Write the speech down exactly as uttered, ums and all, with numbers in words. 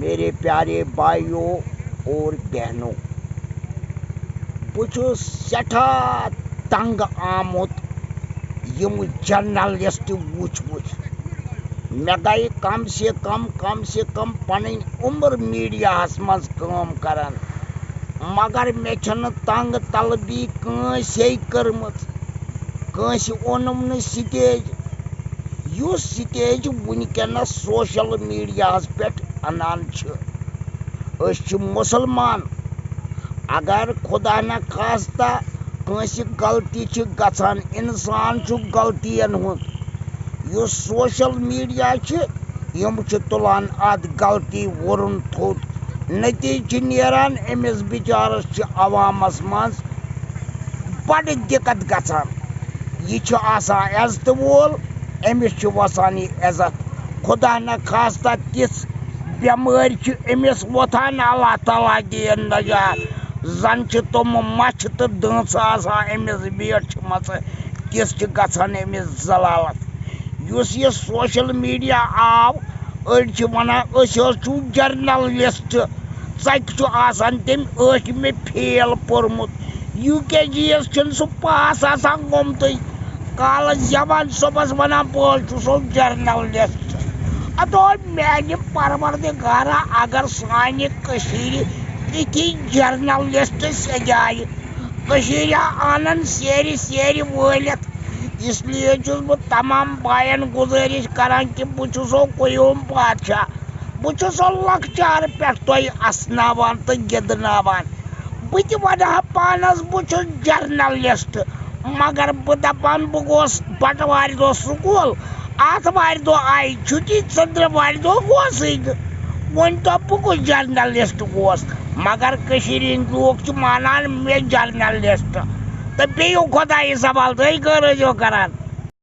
میرے پیارے بھائیو اور بہنو، بہٕ چھُس سٮ۪ٹھاہ تنگ آمُت یِم جرنلسٹ وٕچھ وٕچھ۔ مےٚ گٔے کم سے کم، کم سے کم پنٕنۍ عمر میڈیاہس منٛز کٲم کران، مگر مےٚ چھنہٕ تنگ طلبی کٲنٛسے کٔرمٕژ، کٲنٛسہِ اوٚنُم نہٕ سٹیج، یُس سٹیج وٕنکیٚنس سوشل میڈیاہس پٮ۪ٹھ انان چھِ۔ أسۍ چھِ مُسلمان، اگر خدا نہ خاستہ کٲنٛسہِ غلطی چھِ گژھان، انسان چھُ غلطین ہُنٛد، یُس سوشل میڈیا چھِ، یِم چھِ تُلان اتھ غلطی وُرُن تھوٚد۔ نتیجہٕ چھِ نیران، أمِس بِچارس چھِ عوامس منٛز بڑٕ دِقت گژھان۔ یہِ چھُ آسان عزتہٕ وول، أمِس چھُ وسان یہِ عزت۔ خدا نہ خاستہ تِژھ بٮ۪مٲرۍ چھِ أمِس وۄتھان، اللہ تعالیٰ دِیِن نجات۔ زن چھِ تِم مچھِ تہٕ دٲنٛژٕ آسان أمِس بیٖٹھمژٕ، تِژھ چھِ گژھان أمِس ذلالت۔ یُس یہِ سوشل میڈیا آو، أڑۍ چھِ ونان، أسۍ حظ چھِو جرنلسٹ، ژکہِ چھُ آسان تٔمۍ ٲٹھمہِ فیل پوٚرمُت، یوٗ کے جی یس چھُنہٕ سُہ پاس آسان گوٚمتُے۔ کالس زیوان صبحس ونان، بہٕ حظ چھُسو جرنلسٹ۔ ادو میانہِ پروردگارا، اگر سانہِ کٔشیٖرِ تِتھی جرنلسٹ سجایہِ، کٔشیٖرِ انن سیرِ سیرِ وٲلِتھ۔ اس لیے چھُس بہٕ تمام باین گُزٲرِش کران کہِ بہٕ چھُسو قیوم بادشاہ، بہٕ چھُسو لۄکچارٕ پٮ۪ٹھ تۄہہِ اسناوان تہٕ گِنٛدناوان۔ بہٕ تہِ ونہٕ ہا پانس بہٕ چھُس جرنلسٹ، مگر بہٕ دپان بہٕ گوس بٹوارِ دۄہ سکوٗل، آتھوارِ دۄہ آیہِ چھُٹی، ژٔندروارِ دۄہ گوسٕے نہٕ۔ وۄنۍ دوٚپ بہٕ کُس جرنلسٹ گوس، مگر کٔشیٖرِ ہٕنٛدۍ لوٗکھ چھِ مانان مےٚ جرنلسٹ۔ تہٕ بیٚیہِ خۄدایہِ سوال، تُہۍ کر ٲسِو کران؟